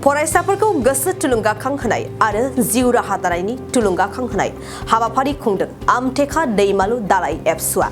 फरायसाफोरखौ गोसो थुलुंगाखांहोनाय आरो जिउ राहा दानायनि थुलुंगाखांहोनाय हाबाफारि खुंदों आमटेका दैमालु दालाइ एबसुआ।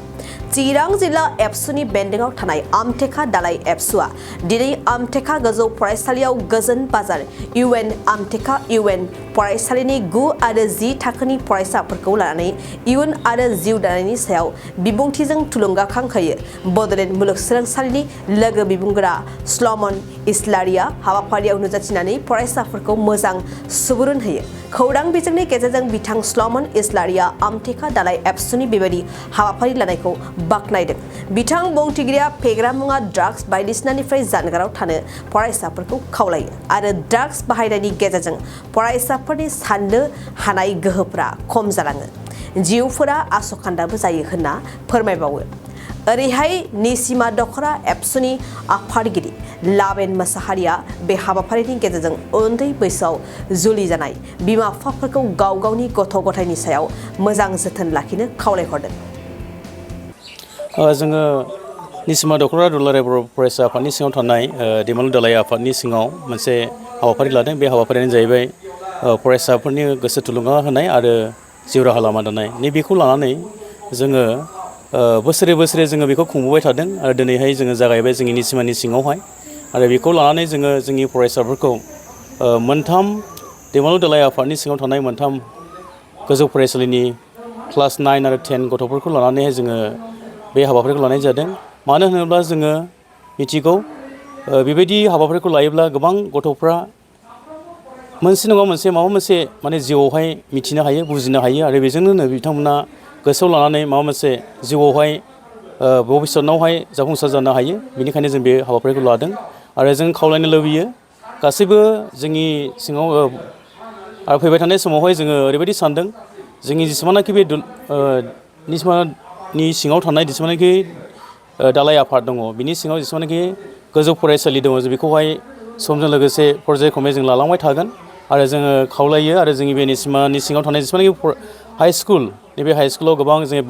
चिरां जिल्ला एबसुनि बेन्दोंआव थानाय आमटेका दालाइ एबसुआ दिनै आमटेका गोजौ फरायसालियाव गोजोन बाजार इउएन आमटेका इउएन फरायसालिनि 9 आरो 10 थाखोनि फरायसाफोरखौ लानानै इयुन आरो जिउ दानायनि सायाव बिबुंथिजों थुलुंगाखांहोयो। बडलेण्ड मुलुगसोलोंसालिनि लोगो बिबुंगोरा सलमन इस्लारिया हाबाफारियाव नुजाथिनानै फरायसाफोरखौ मोजां सुबुरुन होयो। खौरां बिजोंनि गेजेरजों बिथां सलमन इस्लारिया आमटेका दालाइ एबसुनि बेबायदि हाबाफारि लानायखौ बाख्नायदों। बिथां बुंथिगिरिया फेग्रा मुवा ड्राग्स बायदिसिनानिफ्राय जानगाराव थानो फरायसाफोरखौ खावलायो आरो ड्राग्स बाहायनायनि गेजेरजों फरायसाफोरनि साननो हानाय गोहोफोरा खम जालाङो, जिउफोरा आसखान्दाबो जायो होनना फोरमायबावो। ओरैहाय निसिमा दखरा एबसुनि आफादगिरि लाबेन मोसाहारिया बे हाबाफारिनि गेजेरजों उन्दै बैसोआव जुलि जानाय बिमा बिफाफोरखौ गाव गावनि गथ' गथायनि सायाव मोजां जोथोन लाखिनो खावलायहरदों। जोङो निसिमा दखरा दुलाराय बर' फरायसा आफादनि सिङाव थानाय दैमालु दालाइ आफादनि सिङाव मोनसे हाबाफारि लादों। बे हाबाफारियानो जाहैबाय फरायसाफोरनि गोसो थुलुंगा होनाय आरो जिउ राहा लामा दानाय। नैबेखौ लानानै जोङो बोसोरे बोसोरे जोङो बेखौ खुंबोबाय थादों आरो दिनैहाय जोङो जागायबाय जोंनि निसिमानि सिङावहाय। आरो बेखौ लानानै जोङो जोंनि फरायसाफोरखौ मोनथाम दैमालु दालाइ आफादनि सिङाव थानाय मोनथाम गोजौ फरायसालिनि क्लास 9 आरो 10 गथ'फोरखौ लानानैहाय जोङो बे हाबाफारिखौ लानाय जादों। मानो होनोब्ला जोङो मिथिगौ बेबायदि हाबाफारिखौ लायोब्ला गोबां गथ'फ्रा मोनसे नङा मोनसे माबा मोनसे माने जिउआवहाय मिथिनो हायो, बुजिनो हायो आरो बेजोंनो बिथांमोना गोसोआव लानानै माबा मोनसे जिउआवहाय भबिष्यतनावहाय जाफुंसार जानो हायो। बेनिखायनो जों बे हाबाफारिखौ लादों आरो जों खावलायनो लुबैयो गासैबो जोंनि सिङाव आरो फैबाय थानाय समावहाय जोङो ओरैबायदि सानदों जोंनि जेसेबांनाखि बे निसिमानि सिङाव थानाय जेसेबांनाखि दालाइ आफाद दङ बिनि सिङाव जेसेबांनाखि गोजौ फरायसालि दङ जों बेखौहाय समजों लोगोसे पर्यायक्रमै जों लालांबाय थागोन आरो जोङो खावलायो आरो जोंनि बे निसिमानि सिङाव थानाय जेसेबांनाखि हाइ स्कुल नैबे हाइ स्कुलाव गोबां जोङो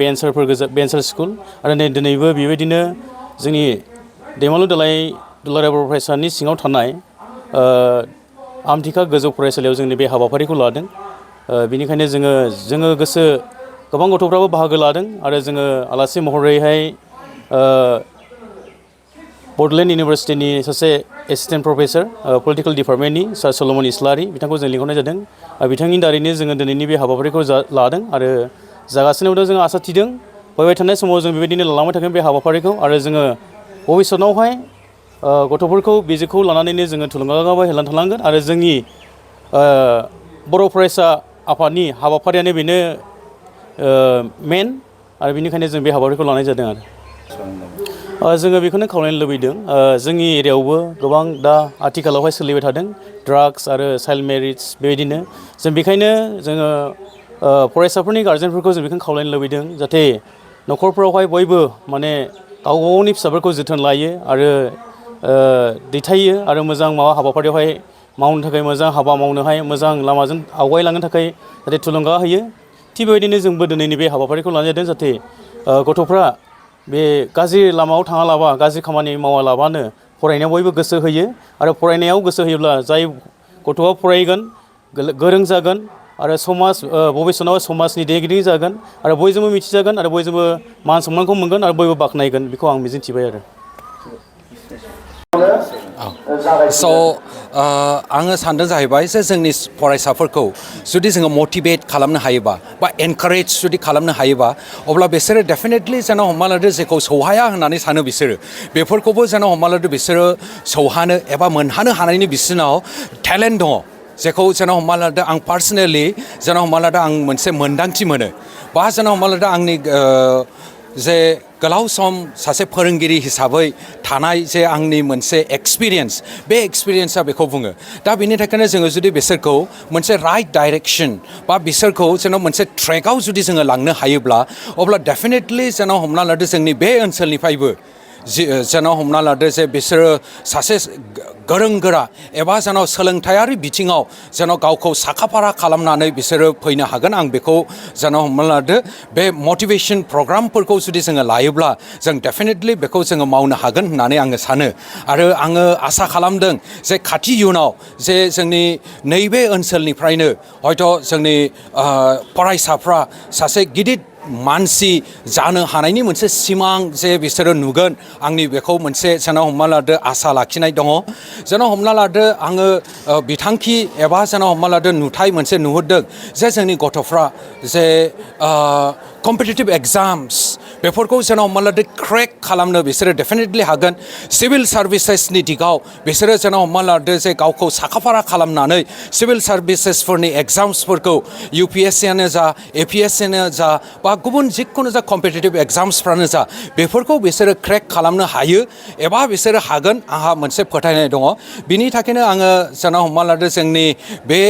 बेन्सार स्कुल आरो दिनैबो बेबायदिनो जोंनि दैमालु दुलाराय बर' फरायसानि सिङाव थानाय आमटेका गोजौ फरायसालियाव जोंनि बे हाबाफारिखौ लादों। बेनिखायनो जोङो गोबां गथ'फ्राबो बाहागो लादों आरो जोङो आलासि महरैहाय बडलेण्ड इउनिभारसिटिनि सासे एसिस्टेन्ट प्रफेसर पलिटिकेल डिपार्टमेन्टनि सार सलमन इस्लारि बिथांखौ जों लिंहरनाय जादों। बिथांनि दारैनो जोङो दिनैनि बे हाबाफारिखौ लादों आरो जागासिनो दं। जों आसा थिदों फैबाय थानाय समाव जों बेबायदिनो लालांबाय थागोन बे हाबाफारिखौ आरो जोङो भबिष्यतनावहाय गथ'फोरखौ बेखौ लानानैनो जोङो थुलुंगाबाय थालांगोन आरो जोंनि बर' फरायसा आफादनि हाबाफारियानो बेनो मेन आरो बेनिखायनो जों बे हाबाफारिखौ लानाय जादों आरो जोङो बेखौनो खावलायनो लुबैदों। जोंनि एरियायावबो गोबां दा आथिखालावहाय सोलिबाय थादों ड्राग्स आरो चाइल्ड मेरिज बेबायदिनो जों बेखायनो जोङो फरायसाफोरनि गार्जेनफोरखौ जों बेखौनो खावलायनो लुबैदों जाहाथे न'खरफोरावहाय बयबो माने गाव गावनि फिसाफोरखौ जोथोन लायो आरो दैथायो आरो मोजां हाबाफारियावहाय मावनो थाखाय मोजां हाबा मावनोहाय मोजां लामाजों आवगायलांनो थाखाय जाहाथे थुलुंगा होयो। थिग बेबायदिनो जोंबो दिनैनि बे हाबाफारिखौ लानाय जादों जाहाथे गथ'फ्रा बे गाज्रि लामायाव थाङालाबा गाज्रि खामानि मावालाबानो फरायनायाव बयबो गोसो होयो आरो फरायनायाव गोसो होयोब्ला जाय गथ'आ फरायगोन गोरों जागोन आरो भबिष्यतनाव समाजनि दैदेनगिरि जागोन आरो बयजोंबो मिथिजागोन आरो बयजोंबो मान सनमानखौ मोनगोन आरो बयबो बाख्नायगोन बेखौ आं मिजिंथिबाय आरो। आङो सानदों जाहैबाय जे जोंनि फरायसाफोरखौ जुदि जोङो मटिभेट खालामनो हायोबा बा एनकारेज जुदि खालामनो हायोबा अब्ला बिसोरो डेफिनेटलि जेन' हमना लादो जेखौ सौहाया होननानै सानो बिसोरो बेफोरखौबो जेन' हमना लादो बिसोरो सौहानो एबा मोनहानो हानायनि बिसोरनाव टेलेन्ट दङ। जेखौ जेन' हमना लादो आं पार्सनेलि जेन' हमना लादो आं मोनसे मोन्दांथि मोनो बा जेन' हमना लादो आंनि जे गोलाव सम सासे फोरोंगिरि हिसाबै थानाय जे आंनि मोनसे एक्सपिरियेन्स बे एक्सपिरियेन्सा बेखौ बुङो। दा बेनि थाखायनो जोङो जुदि बिसोरखौ मोनसे राइट डाइरेक्सन बा बिसोरखौ जेन' मोनसे ट्रेकआव जुदि जोङो लांनो हायोब्ला अब्ला डेफिनेटलि जेन' हमना लादो जोंनि बे ओनसोलनिफ्रायबो जेन' हमना लादो जे बिसोरो सासे गोरों गोरा एबा जेन' सोलोंथायारि बिथिङाव जेन' गावखौ साखाफारा खालामनानै बिसोरो फैनो हागोन आं बेखौ जेन' हमना लादो बे मटिभेशन प्रग्रामफोरखौ जुदि जोङो लायोब्ला जों डेफिनेटलि बेखौ जोङो मावनो हागोन होननानै आङो सानो आरो आङो आसा खालामदों जे खाथि इयुनाव जे जोंनि नैबे ओनसोलनिफ्रायनो हयथ' जोंनि फरायसाफ्रा सासे गिदिर मानसि जानो हानायनि मोनसे सिमां जे बिसोरो नुगोन आंनि बेखौ मोनसे जेन' हमना लादो आसा लाखिनाय दङ जेन' हमना लादो आङो बिथांखि एबा जेन' हमना लादो नुथाय मोनसे नुहुरदों जे जोंनि गथ'फ्रा जे कम्पिटिटिभ एग्जाम्स बेफोरखौ जेन' हमना लादो क्रेक खालामनो बिसोरो डेफिनेटलि हागोन सिभिल सार्भिसेसनि दिगाव बिसोरो जेन' हमना लादो जे गावखौ साखाफारा खालामनानै सिभिल सार्भिसेसफोरनि एग्जाम्सफोरखौ UPSCयानो जा APSCयानो जा बा गुबुन जिखुनु जा कम्पिटिटिभ एग्जाम्सफ्रानो जा बेफोरखौ बिसोरो क्रेक खालामनो हायो एबा बिसोरो हागोन आंहा मोनसे फोथायनाय दङ बिनि थाखायनो आङो जेन' हमना लादो जोंनि बे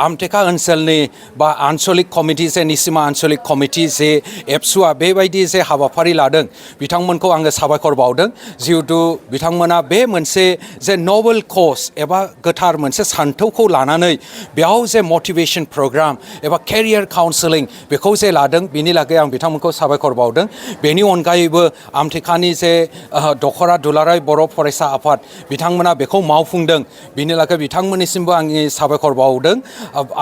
आमटेका ओनसोलनि बा आन्चलिक कमिटि जे निसिमा आन्चलिक कमिटि जे एबसुआ बेबायदि जे हाबाफारि लादों बिथांमोनखौ आङो साबायखर बावदों जिहेतु बिथांमोना बे मोनसे जे नबेल कज एबा गोथार मोनसे सान्थौखौ लानानै बेयाव जे मटिभेशन प्रग्राम एबा केरियार काउन्सेलिं बेखौ जे लादों बिनि लागै आं बिथांमोनखौ साबायखर बावदों बेनि अनगायैबो आमटेकानि जे दखरा दुलाराय बर' फरायसा आफाद बिथांमोना बेखौ मावफुंदों बिनि लागै बिथांमोननिसिमबो आंनि साबायखर बावदों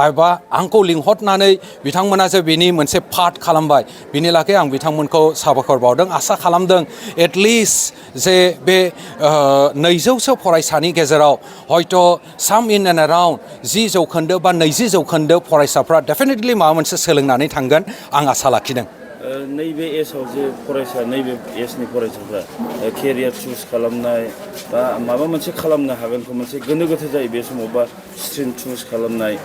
एबा आंखौ लिंहरनानै बिथांमोना जे बिनि मोनसे पार्ट खालामबाय बिनि लागै आं बिथांमोनखौ साबायखर बावदों आसा खालामदों एटलिस्ट जे बे 200सो फरायसानि गेजेराव हयथ' साम इन एन्ड एराउन्ड 10 जौखोन्दो बा 20 जौखोन्दो फरायसाफ्रा डेफिनेटलि माबा मोनसे सोलोंनानै थांगोन आं आसा लाखिदों नैबे एजआव जे फरायसा नैबे एजनि फरायसाफ्रा केरियार चुज खालामनाय बा माबा मोनसे खालामनो हागोनखौ मोनसे गोनो गोथो जायो बे समाव बा स्ट्रिम चुज खालामनाय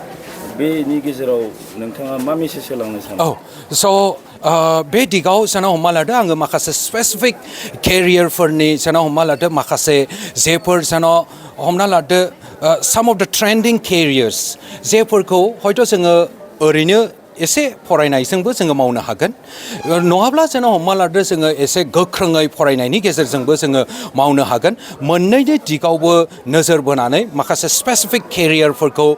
बेनि गेजेराव नोंथाङा मा मेसेज होलांनो सानो बे दिगाव जेन' हमना लादो आङो माखासे स्पेसिफिक केरियारफोरनि जेन' हमना लादो माखासे जेफोर जेन' हमना लादो साम अफ द ट्रेन्डिं केरियार्स जेफोरखौ हयथ' जोङो ओरैनो एसे फरायनायजोंबो जोङो मावनो हागोन नङाब्ला जेन' हमना लादो जोङो एसे गोख्रोङै फरायनायनि गेजेरजोंबो जोङो मावनो हागोन मोननैनि दिगावबो नोजोर बोनानै माखासे स्पेसिफिक केरियारफोरखौ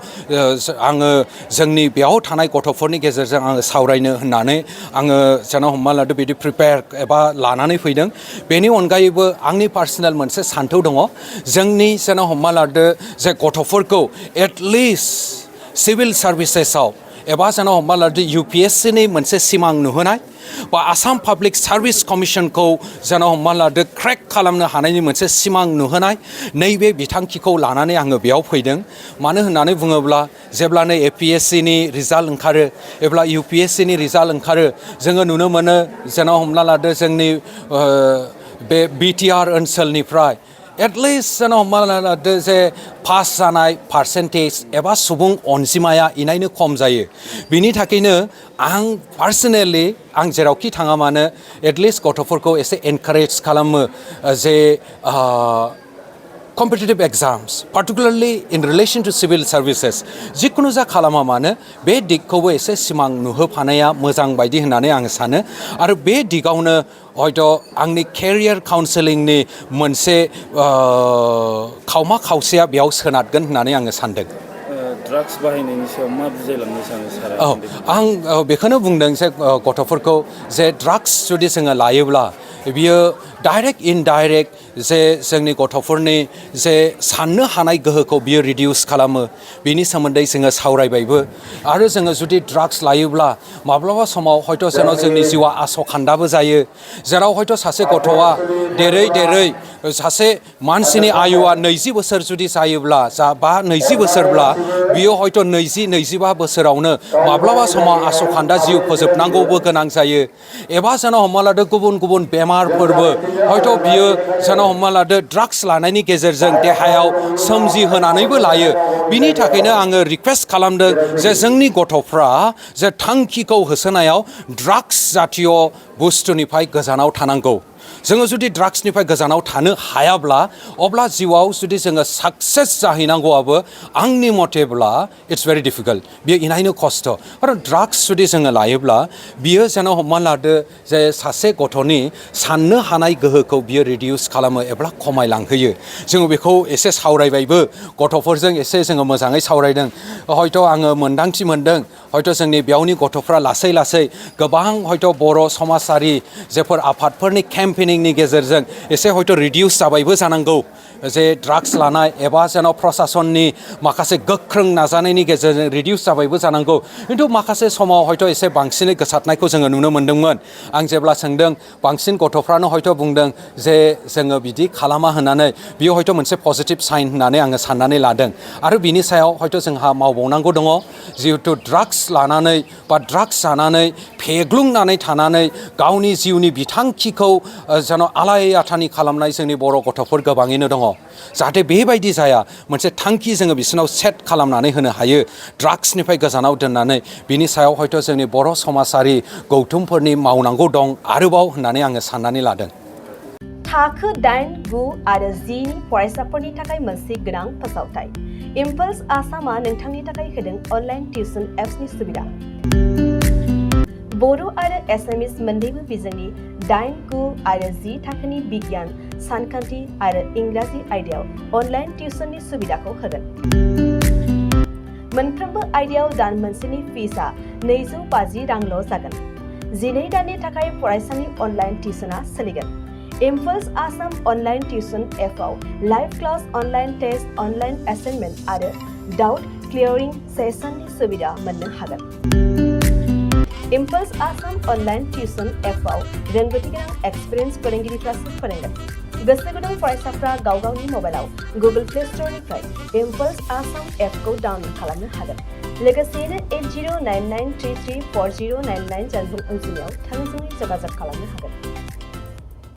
आङो जोंनि बेयाव थानाय गथ'फोरनि गेजेरजों आङो सावरायनो होननानै आङो जेन' हमना लादो बिदि प्रिपेयार एबा लानानै फैदों बेनि अनगायैबो आंनि पार्सनेल मोनसे सान्थौ दङ जोंनि जेन' हमना लादो जे गथ'फोरखौ एटलिस्ट सिभिल सार्भिसेसाव एबा जेन' हमना लादो UPSCनि मोनसे सिमां नुहोनाय बा आसाम पाब्लिक सार्भिस कमिसनखौ जेन' हमना लादो क्रेक खालामनो हानायनि मोनसे सिमां नुहोनाय नैबे बिथांखिखौ लानानै आङो बेयाव फैदों मानो होननानै बुङोब्ला जेब्लानो APSCनि रिजाल्ट ओंखारो एब्ला UPSCनि रिजाल्ट ओंखारो जोङो नुनो मोनो जेन' हमना लादो जोंनि बे BTR ओनसोलनिफ्राय एटलिस्ट जेन' हमना लादो जे पास जानाय पार्सेन्टेज एबा सुबुं अनजिमाया इनायनो खम जायो बिनि थाखायनो आं पार्सनेलि आं जेरावखि थाङा मानो एटलिस्ट गथ'फोरखौ एसे एनकारेज खालामो जे competitive exams, particularly in relation to civil services, जिखुनु जा खालामा मानो बे दिगखौबो एसे सिमां नुहोफानाया मोजां बायदि होननानै आं सानो आरो बे दिगावनो हयथ' आंनि केरियार काउन्सेलिंनि मोनसे खावमा खावसेया बेयाव सोनारगोन होननानै आङो सानदों ड्राग्स बाहायनायनि सायाव मा बुजायलांनो सानो सारा आं बेखौनो बुंदों जे गथ'फोरखौ जे ड्राग्स जुदि जोङो लायोब्ला बियो डाइरेक्ट इनडाइरेक्ट जे जोंनि गथ'फोरनि जे साननो हानाय गोहोखौ बियो रिडिउस खालामो बिनि सोमोन्दै जोङो सावरायबायबो आरो जोङो जुदि ड्राग्स लायोब्ला माब्लाबा समाव हयथ' जेन' जोंनि जिउआ आसखान्दाबो जायो जेराव हयथ' सासे गथ'आ देरै देरै सासे मानसिनि आयुआ 20 बोसोर जुदि जायोब्ला बा 20 बोसोरब्ला बियो हयथ' 20-25 बोसोरावनो माब्लाबा समाव आसखान्दा जिउ फोजोबनांगौबो गोनां जायो एबा जेन' हमना लादो गुबुन गुबुन बेमारफोरबो हयथ' बियो जेन' हमना लादो ड्राग्स लानायनि गेजेरजों देहायाव सोमजिहोनानैबो लायो बिनि थाखायनो आङो रिक्वेस्ट खालामदों जे जोंनि गथ'फ्रा जे थांखिखौ होसोनायाव ड्राग्स जातीय बुस्थुनिफ्राय गोजानाव थानांगौ जोङो जुदि ड्राग्सनिफ्राय गोजानाव थानो हायाब्ला अब्ला जिउआव जुदि जोङो साक्सेस जाहैनांगौआबो आंनि मथेब्ला इट्स भेरि डिफिकाल्ट बियो इनायनो खस्थ' आरो ड्राग्स जुदि जोङो लायोब्ला बियो जेन' हमना लादो जे सासे गथ'नि साननो हानाय गोहोखौ बियो रिडिउस खालामो एबा खमायलांहोयो जोङो बेखौ एसे सावरायबायबो गथ'फोरजों एसे जोङो मोजाङै सावरायदों हयथ' आङो मोन्दांथि मोनदों हयथ' जोंनि बेयावनि गथ'फ्रा लासै लासै गोबां हयथ' बर' समाजारि जेफोर आफादफोरनि केम्पेनिंनि गेजेरजों एसे हयथ' रिडिउस जाबायबो जानांगौ जे ड्राग्स लानाय एबा जेन' प्रशासननि माखासे गोख्रों नाजानायनि गेजेरजों रिडिउस जाबायबो जानांगौ खिन्थु माखासे समाव हयथ' एसे बांसिनै गोसारनायखौ जोङो नुनो मोन्दोंमोन आं जेब्ला सोंदों बांसिन गथ'फ्रानो हयथ' बुंदों जे जोङो बिदि खालामा होननानै बियो हयथ' मोनसे पजिटिभ साइन होननानै आङो साननानै लादों आरो बिनि सायाव हयथ' जोंहा मावबावनांगौ दङ जिहेथु ड्राग्स लानानै बा ड्राग्स जानानै फेग्लुंनानै थानानै गावनि जिउनि बिथांखिखौ जेन' आलाय आथानि खालामनाय जोंनि बर' गथ'फोर गोबाङैनो दङ जाहाथे बेबायदि जाया मोनसे थांखि जोङो बिसोरनाव सेट खालामनानै होनो हायो ड्राग्सनिफ्राय गोजानाव दोननानै बिनि सायाव हयथ' जोंनि बर' समाजारि गौथुमफोरनि मावनांगौ दं आरोबाव होननानै आङो साननानै लादों थाखो 8, 9 आरो 10 नि फरायसाफोरनि थाखाय मोनसे गोनां फोसावथाय इम्पल्स आसामा नोंथांनि थाखाय होदों अनलाइन टिउसन एप्सनि सुबिदा बर' आरो एसामिस मोन्नैबो बिजोंनि 8, 9 आरो 10 थाखोनि बिगियान सानखान्थि आरो इंराजि आयदायाव अनलाइन टिउसननि सुबिदाखौ होगोन मोनफ्रोमबो आयदायाव दान मोनसेनि फिसआ 250 रांल' जागोन 12 दाननि थाखाय फरायसानि अनलाइन टिउसना सोलिगोन इम्पल्स आसाम अनलाइन टिउसन एपआव live class online test online assignment आरो डाउट क्लियरिं सेसननि सुबिदा मोननो हागोन इम्पल्स आसाम अनलाइन टिउसन एपआव रोंगौथि गोनां एक्सपिरियेन्स फोरोंगिरिफ्रासो फोरोंगोन गोसो गुदुं फरायसाफ्रा गाव गावनि मबाइलाव गुगल प्ले स्ट'रनिफ्राय इम्पल्स आसाम एपखौ डाउनल'ड खालामनो हागोन लोगोसेयैनो 8099334099 जानबुं अनजिमायाव थोंजोङै जगाजग खालामनो हागोन